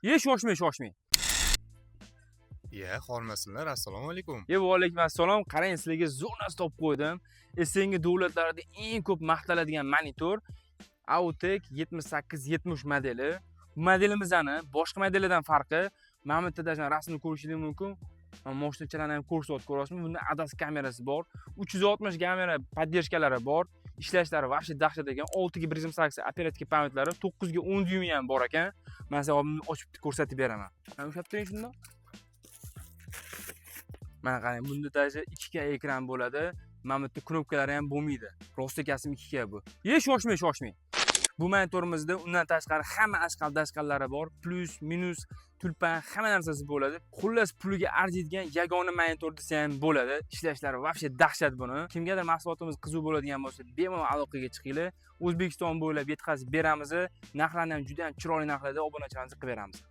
Ye, shoshmang, shoshmang. Iya, hormasinlar, assalomu alaykum. Ye, va alaykum assalom. Qarang, sizlarga zo'r narsa topib qo'ydim. СНГ davlatlarida eng ko'p maqtaladigan monitor Aotec 7870 modeli. Bu modelimizni boshqa modellardan farqi, mana bu yerda даже rasmni ko'rishingiz mumkin. Mana moshinachalarni ham ko'rsatib ko'rasizmi? Bunda ADAS kamerasi bor, 360 kamera поддержка lari bor, ishlashlari вообще dahshat ekan. 6 ga 128 оперативка память lari, 9 ga 10 dyumi ham bor ekan. Man sizga buni ochib ko'rsatib beraman. Mana, ushlab turing shundoq. Mana qarang, bunda даже 2K ekran bo'ladi. Mana bu yerda knopkalari ham bo'lmaydi. Rost-kasm 2K bu. Ye, shoshmang, shoshmang. Bu monitorimizda undan tashqari hamma ashqal dashqallari bor. Plyus, minus, tulpan, hamma narsasi bo'ladi. Xullas, puliga arziydigan yagona monitor desa ham bo'ladi. Ishlashlari вообще dahshat buni. Kimgadir mahsulotimiz qiziq bo'ladigan bo'lsa, bemalol aloqaga chiqinglar. O'zbekiston bo'ylab yetkazib beramiz. Narxlarni ham juda ham chiroyli narxlarda obunachilarimizga qilib beramiz.